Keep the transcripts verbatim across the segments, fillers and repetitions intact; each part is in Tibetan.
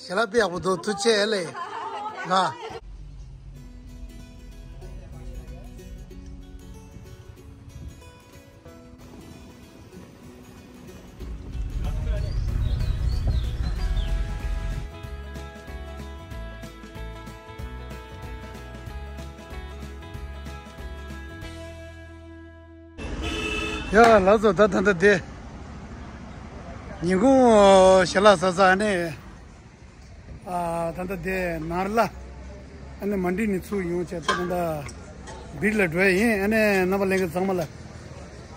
ཞལ་ལག་དཔེ་ཡག་པོ་འདུག་ཐུགས་རྗེ་ཆེ་ལེ། ལ། ཡ་ལགས་སོ། ད་ད་ད་དེ། ཉིན་གུང་ཞལ་ལག་ཟ་ས་ཨ་ནི། ཨ་ད་ལྟ་དེ་ནར་ལ་ཨ་ནི་མན་ཌི་ནས་ཚུར་ཡོང་བྱས་ད་ལྟ་བིར་ལ་འགྲོ་ཡ་ཡིན། ཨ་ནི་རྣམ་པ་ལྷན་རྒྱས་ཚང་མ་ལ་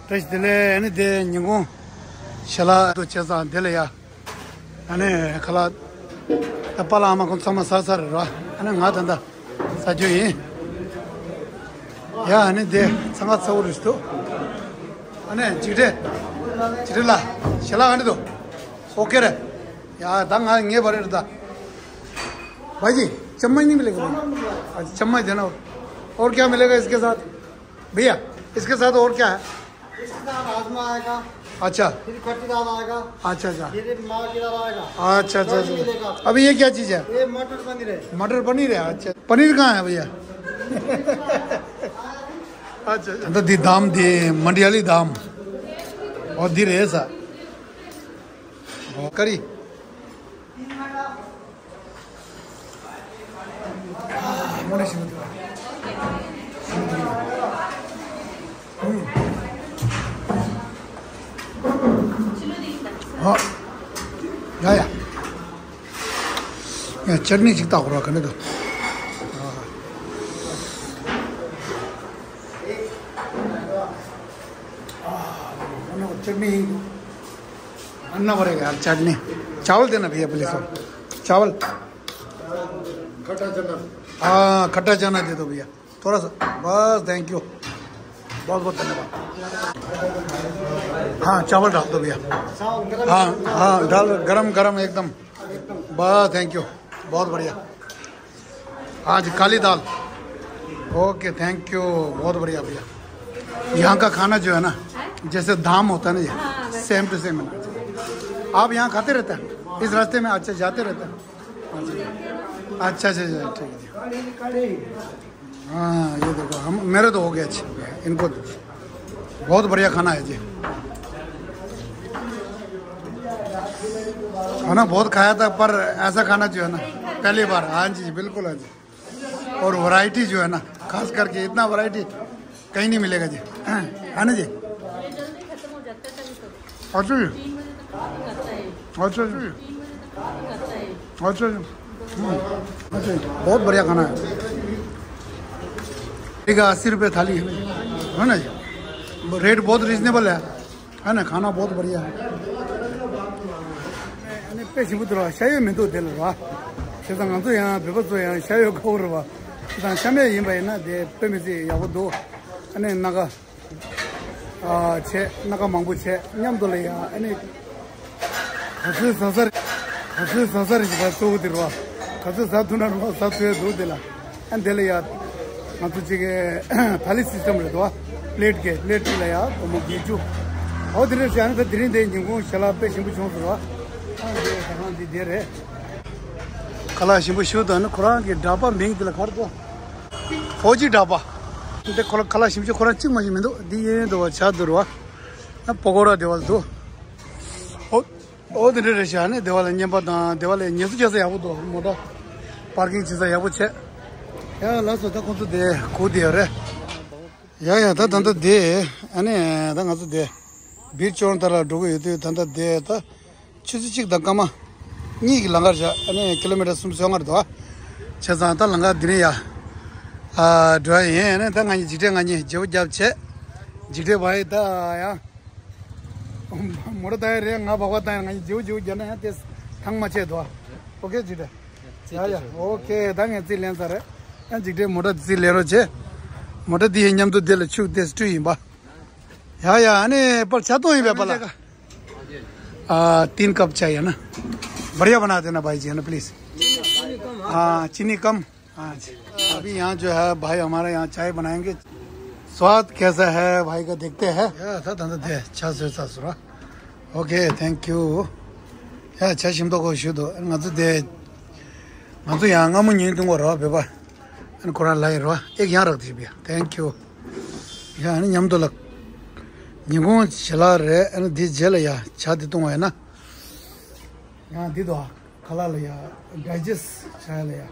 བཀྲ་ཤིས་བདེ་ལེགས། ཨ་ནི་དེ་ཉིན་གུང་ཞལ་ལག་ཏུ་བྱས་ཙང་དེ་ལ་ཡ། ཨ་ནི་ཁ་ལག་ད་པཱ་ལགས་ཨ་མ་ཁོང་ཚང་མ་ཟ་ཚར་རེད་ར། ཨ་ནི་ང་ད་ལྟ་ཟ་རྒྱུ་ཡིན། ཡ་ཨ་ནི་དེ་འཚང་ཁ་ཚ་བོ་རེད་འདུག་ཨ་ནི་འཇིགས་བྲལ། འཇིགས་བྲལ་ལགས་ཞལ་ལག་ཨ་ནི་འདུག་ཨོ་ཀེ་རེད། ཡ་ད་ང་ངའི་བ་རེད་ད། भाई जी, चम्मच नहीं मिलेगा भाई? अच्छा, चम्मच देना। और क्या मिलेगा इसके साथ? भैया, इसके साथ और क्या है? इसके साथ राजमा आएगा। अच्छा। फिर खट्टी दाल आएगा। अच्छा, अच्छा। फिर मावा की दाल आएगा। अच्छा, अच्छा, कढ़ी अच्छा। मिलेगा। अभी ये क्या चीज़ है? ये मटर पनीर है। मटर पनीर है, अच्छा। पनीर कहाँ है भैया? अच्छा, अच्छा। ད་འདི་འདམ་འདི་མན་ཌི་ཡ་ལི་འདམ། ཨོ་འདི་རེད་ས། ཨོ་ཀ་རི། ཨ། ཡ་ཡ། ཡ་ཅར་ནི་ཅིག་བཏགས་རོགས་ག་ནས་དུ། ཨ། ཨ། ཅར་ནི། अन्ना पड़ेगा यार, चटनी। चावल देना भैया पुलिस को। चावल। खट्टा चना। हाँ, खट्टा चना दे दो भैया, थोड़ा सा। बस, थैंक यू, बहुत बहुत धन्यवाद। हाँ, चावल डाल दो भैया। हाँ हाँ, डाल, गरम गरम एकदम। बस, थैंक यू, बहुत बढ़िया। आज काली दाल। ओके, थैंक यू, बहुत बढ़िया भैया। यहाँ का खाना जो है ना, जैसे धाम होता है ना, ये सेम टू सेम है ना। आप यहाँ खाते रहते हैं इस रास्ते में? अच्छा, जाते रहते हैं। अच्छा अच्छा अच्छा, ठीक है जी। हाँ, ये देखो, हम, मेरे तो हो गए अच्छे, इनको बहुत बढ़िया खाना है जी। खाना बहुत खाया था, पर ऐसा खाना जो है ना, पहली बार। हाँ जी, बिल्कुल, हाँ जी। और वैरायटी जो है ना, खास करके इतना वैरायटी कहीं नहीं मिलेगा जी, है ना जी? अच्छा जी। अच्छा जी। अच्छा जी। हम्म। अच्छा जी, बहुत बढ़िया खाना है। ठीक है, अस्सी रुपये थाली है, है ना जी? रेट बहुत रीजनेबल है। ཨ་ནི་ཁང་ནང་བོད་པ་རེད་ཡ། ཨ་ནི་དཔེ་ཞིམ་པོ་འདུག་ར། ཤ་ཡོད་མི་འདུག་དེ་ལ་ར། བྱས་ཙང་ང་ཚོ་ཡང་བོད་པ་ཚོ་ཡང་ཤ་ཡོད་ཁ་པོ་རེད་བ། བྱས་ཙང་ཤ་མེད་ཡིན་པ་ཡིན་ན་དེ་དཔེ་མི་སྲིད་ཡག་པོ་འདུག་ཨ་ནི་སྣ་ཁ་ཨ་བྱས། སྣ་ཁ་མང་པོ་བྱས་མཉམ་དུ་ལ་ཡ། ཨ་ནི་ག་ཚོད་ཟ་ས་རེད། ག་ཚོད་ཟ་ས་རེད་ཟེར་བ་གཙོ་བོ་དེ་རེད་བ། ག་ཚོད་ཟ་ཐུབ་ན་རེད་བ། ཟ་ཐུབ་ཡ་འདུག་དེ་ལ། ཨ་འདི་ལ་ཡ། ང་ཚོ་གཅིག་གི་ཐ་ལི་སིས་ཊམ་རེད་དོ། པི་ལེ་ཊི་གི་པི་ལེ་ཊི་གཅིག་ལ་ཡ་སྒོར་མོ་བརྒྱད་ཅུ། འོ་དེ་རེད་ཟེར། ཨ་ནི་ད་དེ་རིང་དེ་ཉིན་གུང་ཞལ་ལག་དཔེ་ཞིམ་པོ་བྱུང་ཟེར་བ། ཨ་འདི་ཟ་ཁང་འདི་དེ་རེད། ཁ་ལག་ཞིམ་པོ་ཞུ་དང་ནི་ཁོ་རང་གི་ཌ་པ་མིང་དེ་ལ་ག་རེ་འདུག་ཧོ་ཇི་ཌ་པ། འདི་ཁོ་ལ་ཁ་ལག་ཞིམ་ཞིམ་ཁོ་རང་གཅིག་མ་ཞིག་མི་འདུག་འདི་གཡས་གཡོན་དུ་བ་ཇ་འདུག་རེད་བ། ཨ་པ་ཀོ་ར་དེ་བ་འདུག་འོ། འོ་དེ་འདྲ་རེད་ཤག་ནི་དེ་བ་ལ་བརྙན་པར་དང་དེ་བ་ལ་ཉལ་ས་བྱེད་ས་ཡག་པོ་འདུག་མོ་ཊ་པར་ཀིང་བྱེད་ས་ཡག་པོ་བྱས། ཡ་ལགས་སོ། ད་ཁོང་ཚོ་དེ་གུག་དེ་ཡོད་རེད། ཡ་ཡ། ད་ད་ལྟ་དེ་ཨ་ནི་ད་ང་ཚོ་དེ་བིར་ཅོན་ཏ་ལ་འགྲོ་གི་ཡོད་དུས། ད་ལྟ་དེ་ད་ཆུ་ཚོད་གཅིག་དང་སྐར་མ་གཉིས་ཀྱི་ལམ་ཁ་རེད་ཤག་ཨ་ནི་ཀི་ལོ་མི་ཊར་སུམ་ཅུ་སོ་ལྔ་རེད་འདུག་བྱས་ཙང་ད་ལམ་ཁ་འདི་ནས་ཡ་ཨ་འགྲོ་ཡ་ཡིན། ཨ་ནི་ད་ང་གཉིས་འཇིགས་བྲལ་ང་གཉིས་བརྗེ་པོ་རྒྱབ་བྱས། འཇིགས་བྲལ་བ་ཡི་ད་ཡ། མོ་ཊ་ད་ཡ་རེད། ང་བག་བ་ད་ཡ། ང་གཉིས་བརྗེ་པོ་བརྗེ་པོ་རྒྱབ་ན་ཡང་དེ་ཐང་མ་ཆད་དོ། ཨོ་ཀེ་འཇིགས་བྲལ། ཡ་ཡ། ཨོ་ཀེ། ད་ངས་རྩིས་ལེན་ཚར་རེད། ཡང་འཇིགས་བྲལ་མོ་ཊ་རྩིས་ལེན་རོགས་བྱེད། མོ་ཊ་འདི་ཡི་མཉམ་དུ་འདི་ལ་ཆུ་དེ་སྤྲུལ་ཡིན་པ། ཡ་ཡ། ཨ་ནི་པར་ཆ་གཏོང་ཡིན་པས་པ་ལ། आ, तीन कप चाय है ना, बढ़िया बना देना भाई जी, है ना, प्लीज। हाँ, चीनी कम। हाँ जी। अभी यहाँ जो है भाई हमारे यहाँ चाय बनाएंगे, स्वाद कैसा है भाई का देखते हैं। ཡ་ད་ད་ད་དེ་ཆ་བཟོས་ཚར་སོང་ར། ཨོ་ཀེ། ཐེང་ཀིའུ། ཡ་ཆ་ཞིམ་མདོག་ཁ་པོ་ཞིག་འདུག་ང་ཚོ་དེ་ ང་ཚོ་ཡང་སྔ་མོ་ཉིན་ཐུང་བ་རོ་བོད་པ། ཨ་ནི་ཁོ་རང་ལ་ཡི་རོ་ཨེག་ཡང་རག་དེ་བྱེད་པ་ཡ། Thank you། ཡ་ཨ་ནི་མཉམ་དུ་ལ། ཉིན་གུང་ཞལ་ལག་རེད། ཨ་ནི་འདི་རྗེས་ལ་ཡ་ཇ་འདི་བཏུང་བ་ཡིན་ན། ཡང་འདི་དོ་ཁ་ལག་ལ་ཡ་ཌའི་ཇེ་སི་ཊི་བྱ་ཡ་ལ་ཡ།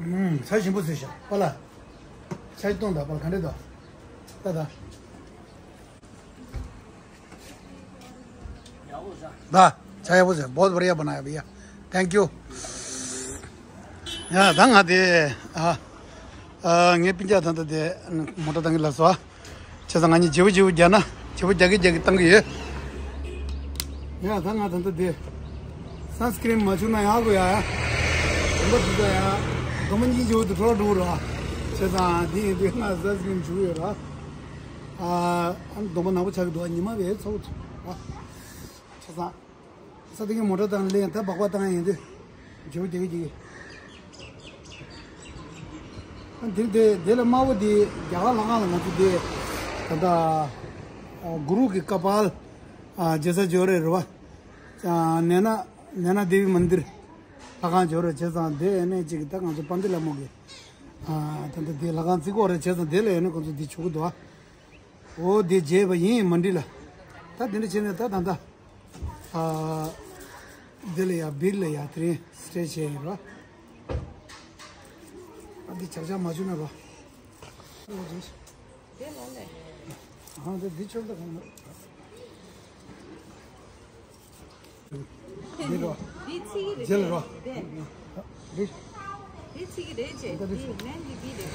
ཨུམ་ཚ་ཞིམ་པོ་བཟོས་ཤག་པཱ་ལགས། ཇ་བཏུང་དང་པཱ་ལགས་ག་འདྲ་འདུག་ད་ད། ད། ཇ་ཡག་པོ་བཟོས། बहुत बढ़िया बनाया भैया। Thank you། ཡ་ད་ང་དེ་ཨ་ཨ་ངའི་སྤུན་ཀྱག་ད་ལྟ་དེ་མོ་ཊ་བཏང་གི་ལབ་སོང་ཨ། བྱས་ཙང་ང་གཉིས་བརྗེ་པོ་བརྗེ་པོ་རྒྱག་ན་བརྗེ་པོ་རྒྱག་གི་རྒྱག་གི་བཏང་གི་ཡོད། ཡ་ད་ང་ད་ལྟ་དེ་སན་སི་ཀི་རིན་མ་བྱུག་ན་ཡག་གོ་ཡ་ཡ། དགོན་པ་འདི་ད་ཡ་སྒོར་མོ་གཉིས་བརྗེ་པོ་དེ་འཕྲོ་འགྲོ་ར། བྱས་ཙང་དེ་ཡིན་དུས་ང་སན་སི་ཀི་རིན་བྱུག་ཡོད་ར། ཨ་ཨ་གདོང་པ་ནག་པོ་ཆགས་ཀྱི་འདུག་ཉི་མ་བས་ཚོགས་འདུག་ཨ། བྱས་ཙང་ས་དེ་གའི་མོ་ཊ་དང་ལེན་ད་སྦག་སྦག་བཏང་ཡིན་དུས་འཇིགས་པོ་རྒྱག་གི་འཇིགས་གི། ཨ་འདིར་དེ་དེ་ལས་དམའ་བོ་དེ་རྒྱ་གར་ལྷ་ཁང་ལ་ང་ཚོ་དེ་ད་ལྟ་ཨ་གུ་རུ་གི་ཀ་པཱལ་ཨ་རྗེ་ས་ཇོ་རེ་རེད་བ། ཨ་ནེ་ན་ནེ་ན་དེ་བི་མན་དིར་ལྷ་ཁང་ཇོ་རེ་བྱས་ཙང་དེ་ཨ་ནེ་གཅིག་གི་ད་ང་ཚོ་པཎ་ཌི་ལྷ་མོ་གི་ཨ་ད་ལྟ་དེ་ལྷ་ཁང་བརྩིགས་ཀྱི་ཡོད་རེད། བྱས་ཙང་དེ་ལ་ཨ་ནེ་ཁོང་ཚོ་དེ་བྱུག་གི་འདུག་ཨ། འོ་དེ་བརྗེས་པ་ཡིན་མ་འགྲིག་ལ། ད་དེ་འདྲ་བྱས་ནས་ད་ད་ད། ཨ། འདི་ལ་ཡ་བིར་ལ་ཡ་དེ་རིང་སི་ཊེ་ཇི་བྱས་ཡིན་རོ། ཨ་འདི་ཆག་ཆག་མ་བྱུང་ན་རོ། འོ་དེ། དེ་ལོ་ལེ། ཨ་འདི་འདི་ཆོག་ད་གང་ལ། འདི་རོ། འདི་ཚིག་རེད། རྗེས་ལ་རོ། དེ། འདི། འདི་ཚིག་རེད་ཅེ། འདི་མན་འདི་འདི་རེད།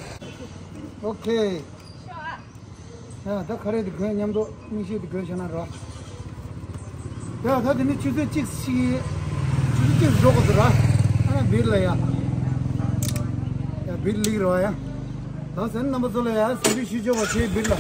ཨོ་ཁེ། ཤོག་ཨ། ཡ་ད་ག་རེ་འདི་གོན་མཉམ་དུ་མིག་ཤེལ་འདི་གོན་བྱས་ན་རོ། ཡ་ད་འདི་ནི་ཆུ་ཚོད་གཅིག་ཞིག་ཆུ་ཚོད་གཅིག་འགྲོ་དགོས་ཟེར་ར། ཨ་ན་བིར་ལ་ཡ། ཡ་བིར་ལིག་རོ་ཡ། ད་ཟེར་རྣམ་པ་ཚོ་ལ་ཡ་ཟེར་དུས་ཤུ་ཅོ་བ་ཆེ་བིར་ལ།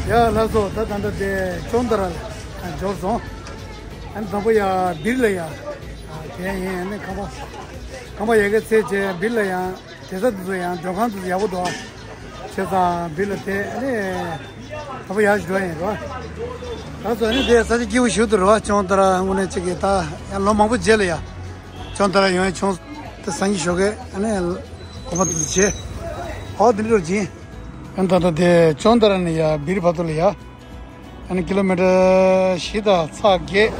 ཡ་ལགས་སོ། ད་ད་ལྟ་དེ་ཅོན་ཏ་ར་ལ་འབྱོར་སོང་། ཨ་ནི་དང་པོ་ཡ་བིར་ལ་ཡ་དེ་ཡིན། ཨ་ནི་ཁང་པ་ཁང་པ་ཡ་གི་ཚེ་བྱས་བིར་ལ་ཡ། དེ་ས་དེ་ཚོ་ཡང་མགྲོན་ཁང་དེ་ཚོ་ཡག་པོ་འདུག་ཨ། བྱས་ཙང་བིར་ལ་དེ་ཨ་ནི་དང་པོ་ཡར་འགྲོ་ཡིན་རོ། ད་སོ་ནི་དེ་ས་ཆ་སྐྱིད་པོ་ཞིག་འདུག་རོ། ཅོན་ཏ་ར་དངོས་གནས་གཅིག་གི་ད་ཡང་ལོ་མང་པོ་རྗེས་ལ་ཡ་ཅོན་ཏ་ར་ཡོང་ཡ་བྱུང་། དེ་སང་ཉིན་ཞོགས་ཀས་ཨ་ནི་གོམ་པ་དེ་ཚོ་བྱས། ཨོ་དེ་འདྲ་རོ་ཅིན། ཨ་ནི་ད་ལྟ་དེ་ཅོན་ཏ་ར་ནས་ཡ་བིར་བར་དུ་ལ་ཡ། ཨ་ནི་ཀི་ལོ་མི་ཊར་བཞི་དང་ཚེག་བརྒྱད།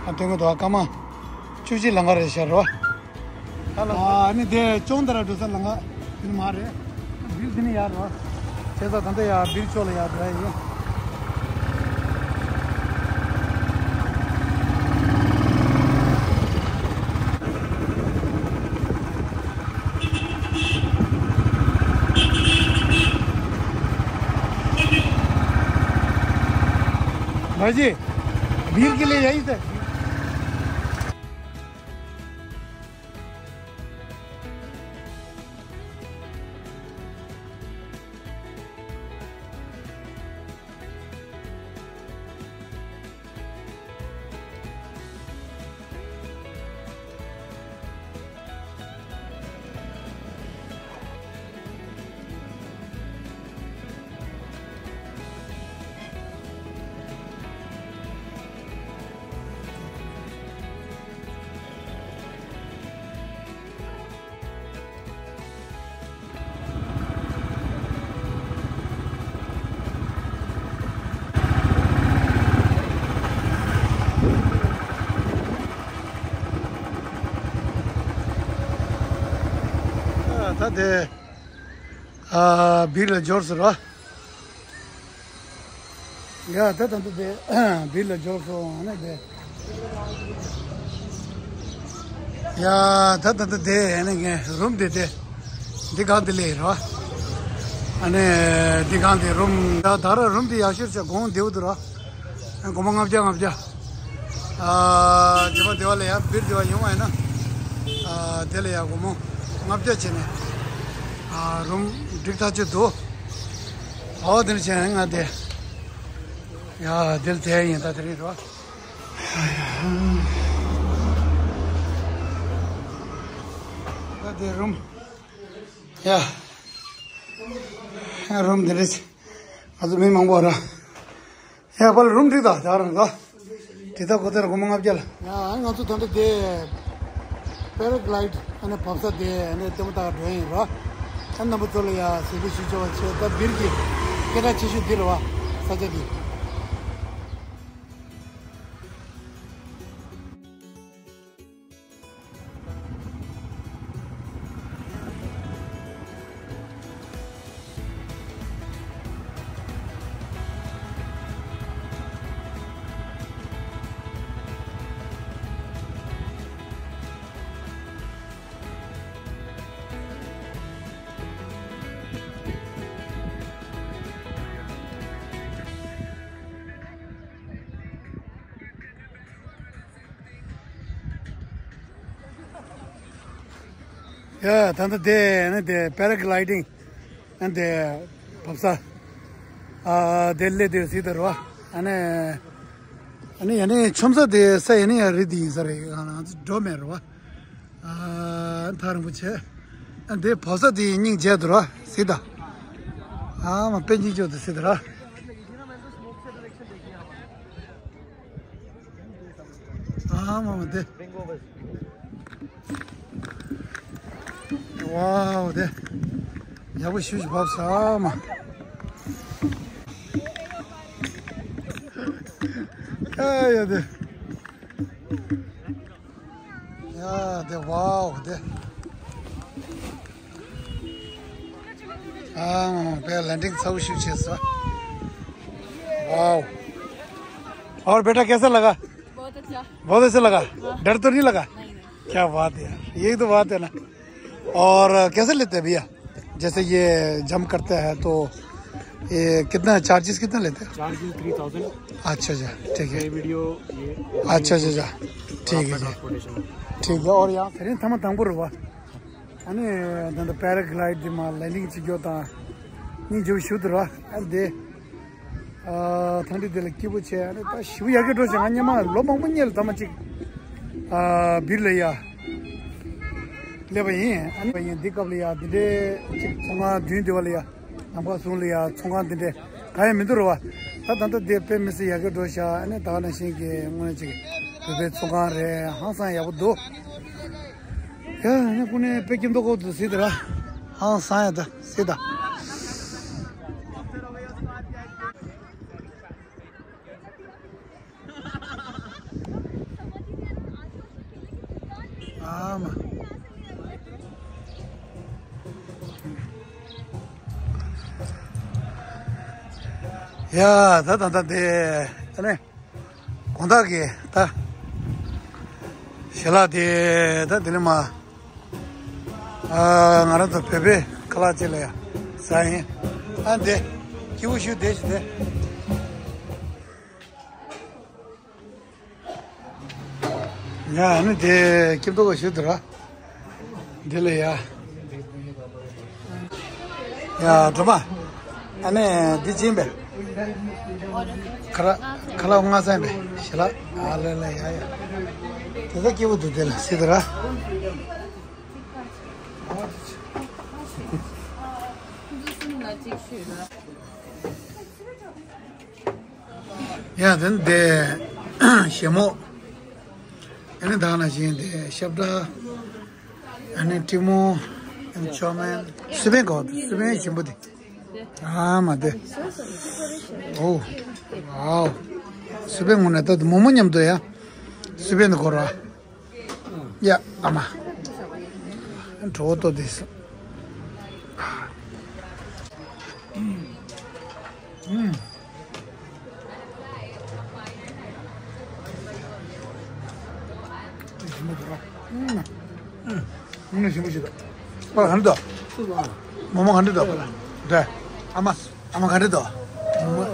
ཨ་སྟོན་གྱི་འདུག་ཨ་སྐར་མ་བཅུ་གཅིག་ལང་ག་རེད་ཤག་རོ། ཨ་ནི་དེ་ཅོན་ཏ་ར་འགྲོ་ས་ལང་ག་དེ་ནི་མ་རེད། བིར་དེ་ནི་ཡར་རོ། བྱས་ཙང་ད་ལྟ་ཡར་བིར་ཕྱོགས་ལ་ཡར་འགྲོ་ཡ་ཡིན། भाई जी, भीड़ के लिए यही सर। ད་དེ་ཨ་བིར་ལ་འབྱོར་ཟེར་བ། ཡ་ད་ད་འདི་དེ་བིར་ལ་འབྱོར་སོང་ནས་དེ། ཡ་ད་ད་ད་དེ་ཨ་ནི་ངས་རུམ་དེ་དེ་འདི་གང་དེ་ལས་རོ། ཨ་ནི་འདི་གང་དེ་རུམ་ད་ད་ར་རུམ་དེ་ཡག་ཤོས་ཆ་གོང་བདེ་བོ་འདུག་རོ། སྒོར་མོ་ལྔ་བརྒྱ་ལྔ་བརྒྱ། ཨ་རྗེས་མ་སྡེ་བ་ལ་ཡ་བིར་སྡེ་བ་ཡོང་བ་ཡིན་ན། ཨ་དེ་ལ་ཡ་སྒོར་མོ་ལྔ་བརྒྱ་བྱས་ནས། ཨ་རུམ་ རིག་ཐག་ཆོད་འདུག་ཨོ་དེ་ནི་བྱས་ང་དེ། ཡ་དེར་དེ་ཡིན་ད་དེ་རིང་རོ། ད་དེ་རུམ། ཡ། རུམ་དེ་རེད། ང་ཚོ་མི་མང་པོ་ར། ཡ་པ་ལ་རུམ་འགྲིག་ད་ད་རང་ག་འདི་ད་གོ་ཐེར་སྒོར་མོ་ལྔ་བརྒྱ་ལ། ཡ་ང་ཚོ་ད་ལྟ་དེ་པེ་ར་གི་ལའི་ཌི་ཨ་ནི་བབས་ས་དེ་ཨ་ནི་ལྟད་མོ་ལྟ་ག་འགྲོ་ཡིན་རོ། ཨ་རྣམ་པ་ཚོ་ལ་ཡ་གཟིགས་འབུལ་ཞུ་ཆོག་པ་བྱས། ད་འདིར་གི་སྐད་གྲགས་ཆེ་ཤོས་འདི་རེད་བ། ས་ཆ་འདི། ཡ་ད་ལྟ་དེ་ནི་དེ་པེ་ར་གི་ལའི་ཌིང་ཨ་ནི་དེ་བབས་ས་ཨ་དེ་སླེབས་དུས་ཟིག་ད་རོ། ཨ་ནི་ཨ་ནི་ཡ་ནི་ཆོམ་ས་དེ་ས་ཡ་ནི་ཡ་རི་དེ་ཡིན་ས་རེད། ང་ཚོ་འགྲོ་མེད་རོ། ཨ་ཐག་རིང་པོ་བྱས། ཨ་དེ་བབས་ས་དེ་སྙིང་རྗེ་ད་རོ་ཟིག་ད། ཨ་མ་དཔེ་སྙིང་རྗེ་ད་ཟིག་ད་རོ། ཨ་མ་མ་དེ། ཝའོ་དེ། ཡག་པོ་ཞེ་པོ་ཅིག་བབས་ས་ཨ་མ། ཨ་ཡ་དེ། ཡ་དེ་ཝའོ་དེ། हाँ, पे लैंडिंग सब शुरू से। वाओ। और बेटा, कैसा लगा? बहुत अच्छा। बहुत अच्छा लगा? हाँ। डर तो नहीं लगा? नहीं, नहीं। क्या बात है यार, यही तो बात है ना। और कैसे लेते हैं भैया? जैसे ये जंप करते हैं तो ये कितना, चार्जेस कितना लेते हैं? Charges three thousand. अच्छा, अच्छा, ठीक है। ये वीडियो, ये अच्छा, अच्छा, अच्छा। ठीक है जी। ट्रांसपोर्टेशन। ठीक है। और यहाँ फिर थमा तंगपुर हुआ। ཨ་ནི་ད་ལྟ་པེ་ར་གི་ལའི་ཌི་དེ་མར་ལེན་ཌིང་བྱེད་རྒྱུ་དང་། སྙིང་རྗེ་པོ་ཞེ་པོ་འདུག་ར། ཨ་དེ། ཨ་ཐང་ཌི་དེ་ལ་སྐྱིད་པོ་བྱས། ཨ་ནི་ད་ཞེ་པོ་ཡག་གི་འགྲོ་བྱུང་། ང་སྔོན་མ་ལོ་མང་པོ་སྔོན་ལ་ཐེངས་མ་གཅིག་ཨ་བིར་ལ་ཡ་སླེབས་པ་ཡིན། ཨ་ནི་འདི་སྐབས་ལ་ཡ་འདི་འདྲའི་གཅིག་ཚོང་ཁང་བདུན་དེ་བ་ལ་ཡ། ནམ་མཁའ་ཟུང་ལ་ཡ་ཚོང་ཁང་འདི་འདྲ་གང་ཡང་མི་འདུག་རེད་བ། ད་ད་ལྟ་དེ་དཔེ་མི་སྲིད་ཡག་གི་འགྲོ་ཤག་ཨ་ནི་ད་ག་ནང་བཞིན་གྱི་དངོས་གནས་ཅིག་བོད་པའི་ཚོང་ཁང་རེད། ཧང་སང་ཡག་པོ་འདུག་ཡ་ཨ་ནི་ཀུན་ནས་དཔེ་སྐྱིད་མདོག་ཁ་པོ་འདུག་ཟེར་དེ་ར། ཧང་སང་ཡ་ད་ཟེར་ད། ཨ་མ། ཡ་ད་ད་ད་དེ་ཨ་ནི་དགོང་དག་གི་ད་ཞལ་ལག་དེ་ད་དེ་ནི་མ་ཨ་ང་རང་ཚོ་བོད་པའི་ཁ་ལག་ཅིག་ལ་ཡ་ཟ་ཡིན། ཨ་འདི་སྐྱིད་པོ་ཞུ་བསྡད་ཞུ་བསྡད། ཡ་ཨ་ནི་དེ་སྐྱིད་མདོག་ཞུ་དུ་ར། འདི་ལ་ཡ། ཡ་སྒྲོལ་མ། ཨ་ནི་འདི་ཅི་ཡིན་པས། ཁ་ལག་ཁ་ལག་མངགས་ས་ཡིན་པས་ཞལ་ལག་ཨ་ལེ་ལེ་ཡ་ཡ། དེ་ཚོ་སྐྱིད་པོ་འདུག་དེ་ལ་ཟེར་དུ་ར། ཡ་དེ་ནི་དེ་ཞྭ་མོ། ཨ་ནི་ད་ག་ནང་བཞིན་དེ་ཤབ་བྲ། ཨ་ནི་ཏྲི་མོ། ཨ་ནི་ཅོ་མན། སུ་པན་གོ། སུ་པན་ཞིམ་པོ་དེ། ཨ་མ་དེ། ཨོ། ཨའོ། སུ་པན་ངོ་ན་ད་དེ་མོག་མོག་མཉམ་དུ་ཡ། སུ་པན་དེ་གོ་ར། ཡ་ཨ་མ། གྲོད་ཁོག་ལྟོགས་དེ། ཨུམ། ཞིམ་པོ་འདུག་ར། ཨུམ། ཨུམ། ཞིམ་པོ་ཞིག་འདུག་པ་ལ་ག་འདྲ་འདུག་མོག་མོག་ག་འདྲ་འདུག་པ་ལ། འདྲ། ཨ་མ། ཨ་མ་ག་འདྲ་འདུག་མོག་མོག་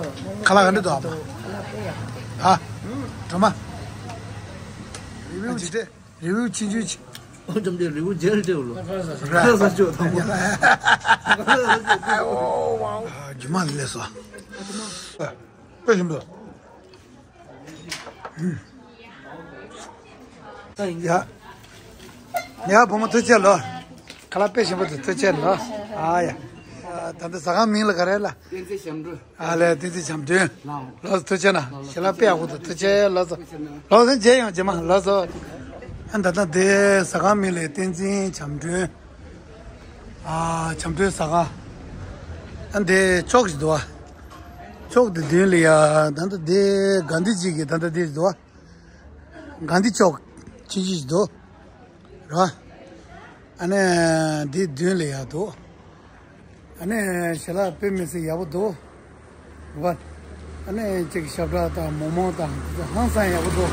ཁ་ལག་ག་འདྲ་འདུག་ཨ་མ། ཨ། སྒྲོལ་མ། རི་བོའི་ཅི་སྟེ། རི་བོའི་ཆུང་ཆུང་ཆེ། ཨོ་ཅམ་དེ་རི་བོ་རྒྱལ་ཏེ་ལོ། ཁ་ས་ཅོ་དང་པོ། ཨ་རྒྱུ་མ་ལས་སོ། དཔེ་ཞིམ་པོ། ཡ། ཡ་བུ་མོ་ཐུགས་རྗེ་ལོ། ཁ་ལག་དཔེ་ཞིམ་པོ་དེ་ཐུགས་རྗེ་ལོ། ཨ་ཡ། ད་ལྟ་ཟ་ཁང་མིང་ལ་ག་རེ་ལ། བསྟན་འཛིན་བྱམས་སྒྲོན། ཨ་ལས་བསྟན་འཛིན་བྱམས་སྒྲོན། ལགས་སོ་ཐུགས་རྗེ་གནང་། ཞལ་ལག་དཔེ་ཡག་པོ་འདུག་ཐུགས་རྗེ་ལགས་སོ། ལགས་སོ་མཇལ་ཡོང་རྗེས་མ་ལགས་སོ། ཨ་ད་ལྟ་དེ་ཟ་ཁང་མིང་ལ་བསྟན་འཛིན་བྱམས་སྒྲོན། ཨ་བྱམས་སྒྲོན་ཟ་ཁང་། ཨ་འདི་ཅོག་ཞིག་འདུག་ཨ། ཅོག་དེ་མདུན་ལ་ཡ་ད་ལྟ་དེ་གྷན་དྷི་ཇི་གི་ད་ལྟ་དེ་འདུག་ཨ། གྷན་དྷི་ཅོག་ཆུང་ཆུང་ཞིག་འདུག་ར། ཨ་ནི་འདི་མདུན་ལ་ཡ་འདུག་ཨ་ནི་ཞལ་ལག་དཔེ་མི་སྲིད་ཡག་པོ་འདུག་བ། ཨ་ནི་གཅིག་ཞབས་བྲག་དང་མོག་མོག་དང་དེ་ཚོ་ཧང་སང་ཡག་པོ་འདུག་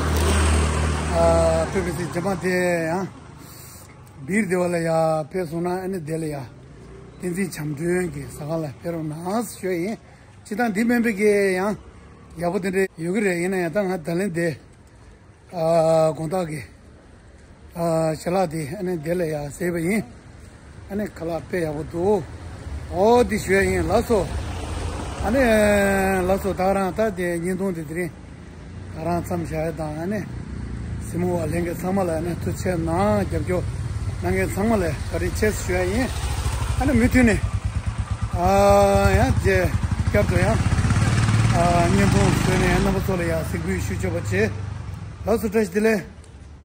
ཨ་དཔེ་མི་སྲིད་རྗེས་མ་དེ་ཡང་སྦིར་སྡེ་བ་ལ་ཡ་ཕེབས་སོང་ན་ཨ་ནི་དེ་ལ་ཡ་བསྟན་འཛིན་བྱམས་སྒྲོན་གྱི་ཟ་ཁང་ལ་ཕེབས་རོགས་གནང་ཞུ་ཡ་ཡིན། སྤྱིར་བཏང་འདི་སྨན་པའི་གི་ཡང་ཡག་པོ་དེ་འདྲ་ཡོད་ཀྱི་རེད། ཡིན་ན་ཡང་ད་ང་ད་ལན་དེ། ཨ་དགོང་དག་གི་ཨ་ཞལ་ལག་དེ་ཨ་ནི་དེ་ལ་ཡ་ཟས་པ་ཡིན། ཨ་ནི་ཁ་ལག་དཔེ་ཡག་པོ་འདུག་ཨོ་འདི་ཞུ་ཡ་ཡིན་ལགས་སོ། ཨ་ནི་ལགས་སོ་ད་རང་ད་དེ་བརྙན་ཐུང་དེ་དེ་རིང་ད་རང་མཚམས་བཞག་ཡ་དང་ཨ་ནི་སྲིང་མོ་བ་ལྷན་རྒྱས་ཚང་མ་ལ་ཨ་ནི་ཐུགས་རྗེ་གནང་རྒྱབ་སྐྱོར་གནང་མཁན་ཚང་མ་ལ་བཀའ་དྲིན་ཆེ་ཞུ་ཡ་ཡིན། ཨ་ནི་མུ་མཐུད་ནས་ཨ་ཡང་རྗེས་བསྐྱར་དུ་ཡང་ཨ་བརྙན་ཐུང་བཟོས་ནས་རྣམ་པ་ཚོ་ལ་ཡ་གཟིགས་འབུལ་ཞུ་ཆོག་པ་བྱེད། ལགས་སོ་བཀྲ་ཤིས་བདེ་ལེགས།